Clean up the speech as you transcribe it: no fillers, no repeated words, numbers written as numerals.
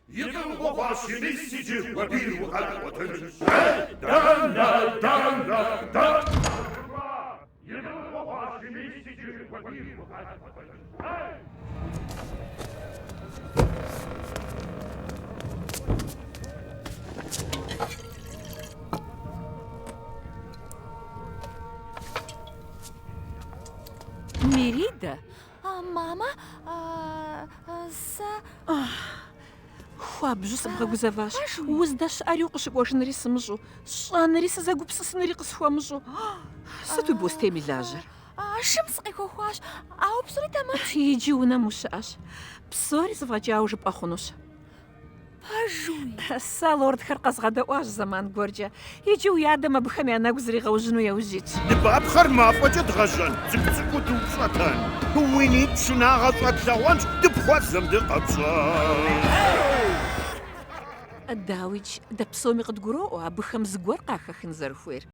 И фӏыгъуэ хъуащи, мис иджы уэ бийр укъэткӏуэтынщ. Дэнэ, дэнэ, дэ. И фӏыгъуэ хъуащи, мис иджы уэ бийр укъэткӏуэтынщ. Меридэ, Мамэ, сэ... Хуабжьу сыбгъэгузэващ. Уздэщыӏэри укъыщыкӏуэжынури сымыщӏэу, сщӏэнури сызэгупсысынури къысхуэмыщӏэу. Сыт уи бостейм и лажьэр? Шым сыкъехуэхащ, ауэ псори тэмэмщ. Иджы унэм ущыӏэщ. Псори зэфӏэкӏауэ жыпӏэ хъунущ. Пэжуи? Сэ лордхэр къэзгъэдэӏуащ зэман гуэркӏэ. Иджы уи адэм абыхэм я нэгу зригъэужьыну яужь итщ. Ныбапхъэр мафӏэкӏэ дгъэжьэн, цӏыкӏу-цӏыкӏуу дыупщӏэтэн. Уи нитӏ шынагъэ щӏэтлъэгъуэнщ, дыпхуэзэм дыкъэпщӏэн. Дауикӏ, дэ псоми къыдгуроӏуэ абыхэм зыгуэр къахэхын зэрыхуейр.